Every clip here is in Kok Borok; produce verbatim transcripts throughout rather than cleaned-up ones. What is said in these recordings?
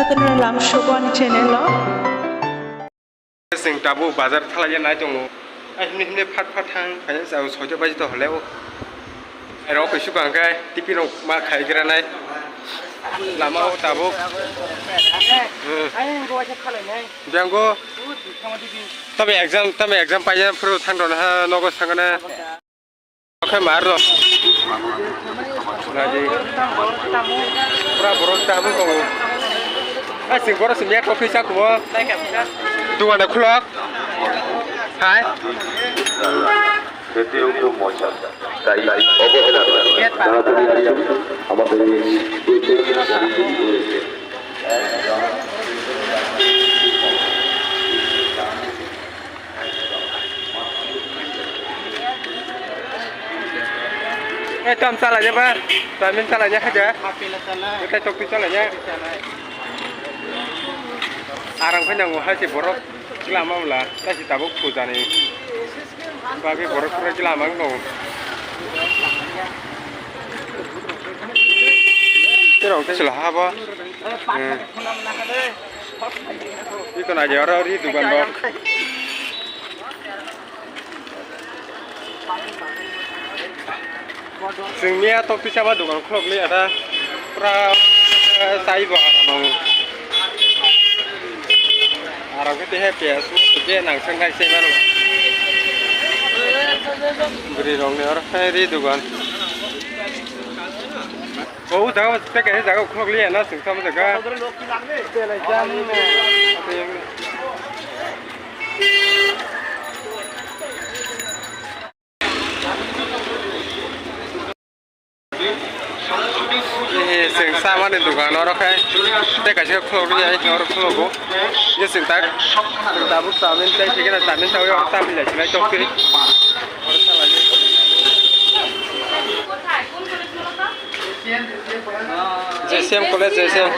Lamsoko ani channel o. Chwng tabuk bazar thalaiya nai tongo. Ai himni himni phat phat thang khaina chao soita baji to hole o. Ai rok kuisu kang khe tipi rok ma khai gra nai. Lama o tabuk. Hmm. Jango. Tamo exam, tamo exam paina phuru thang rona ha nogo sangana. Oke, mar no. Lagi. Pura borok tabuk tongo. Ah, sing borok sing yak office aku mo. Dugan da khulok. Hai. Ketiu ku mocha. Tai obohela. Taratari asun. Amader. Eh, tam chalai ba, tamin chalai ya haja. Apela chalai. Utai tokti chalai ya. Arang phai nango hai se borok lama wngla, tai se tabuk puja ni bagwi borok pura lama wng tongo. Terong te sila habo. Hmm. Ito na jora ri dugan rok. Chwng miya tok tisa ba dugan khulok liya da. Pura, eh, sai bo aram ang. Aram khe te he piyas mo je nang sang nai se mano. Bwrwi rok ni oro khai ri dugan. O jaga te kaisa jaga khulok liya na chwng tamo jaga. Eh, chwng samani dugan oro khai tei kaisa khulok rwya oro khulogo. Ye chwng tak chwng tabuk chawin tei thikena chawin chawi oro chapli lai sinai tokti. Oro salai. J C M college, J C M.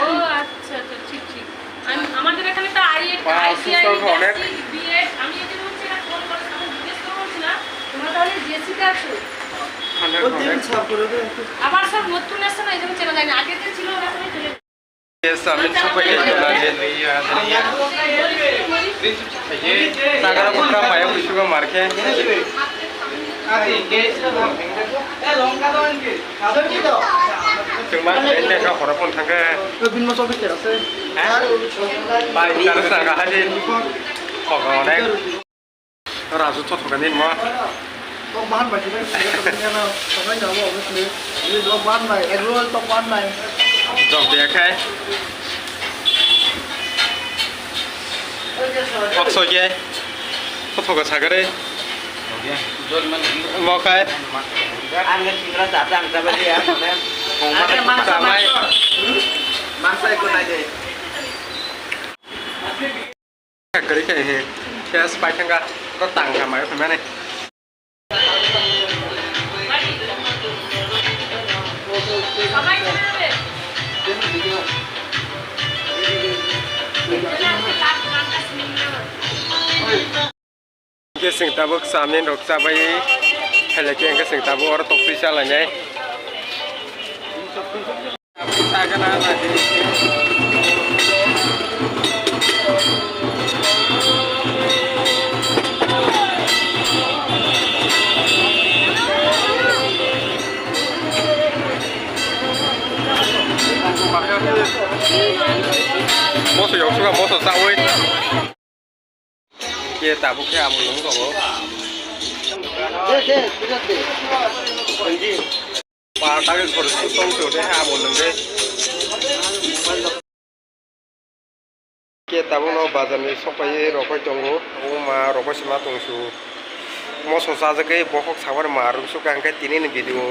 আম-, আমাদের এখানে তো আই-, বা, I T I, সুন্দর অনেক। Basic, B Ed, আমি এদের হচ্ছে না, ফোন করে সবাই জিজ্ঞেস করে বলছি না, তোমরা তাহলে জেসিতে আছো? হান্ড্রেড অনেক। আবার সব নতুন আসছে না, এই জন্য চেনা যায় না। আগে যে ছিল, ওরা সবাই চলে গেছে। Yes, আমি সবাই জানি। Sagra bukra maya kusugo marke. Chwng ma ende ka horo pon thangkhe. Bai, taro sanga hadi. Kogo onek. Raju thothoka ni mo. Tok bahan bai, tok bahan bai, tok bahan bai, tok bahan bai. Jok de khai. Oksoi ke. Thothoka sagare. Mo khai. Ang singra da da ang da ba ya. Samai. Mangsa ko nai de. Kwrwi khe he, khe swpai thangkha, oro tang kha mai phaimani. Hingke chwng tabuk chowmin rok chabai, khailai khe hingke chwng tabuk oro tokti chalainai. Moso yoksuka moso chawi. Ke tabuk khe abo nung tongo. Pal tangwi khoroksa tong tong khe abo nung de. Ke tabuk no bazar ni sok pai rokoi tongo. O ma rokoi se ma tong su. Moso chajagwi bokhok sabar ma rung su kha hwnkhe tini ni video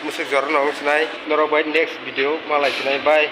musuk jora no wng sinai. Norok bai next video malai sinai bai.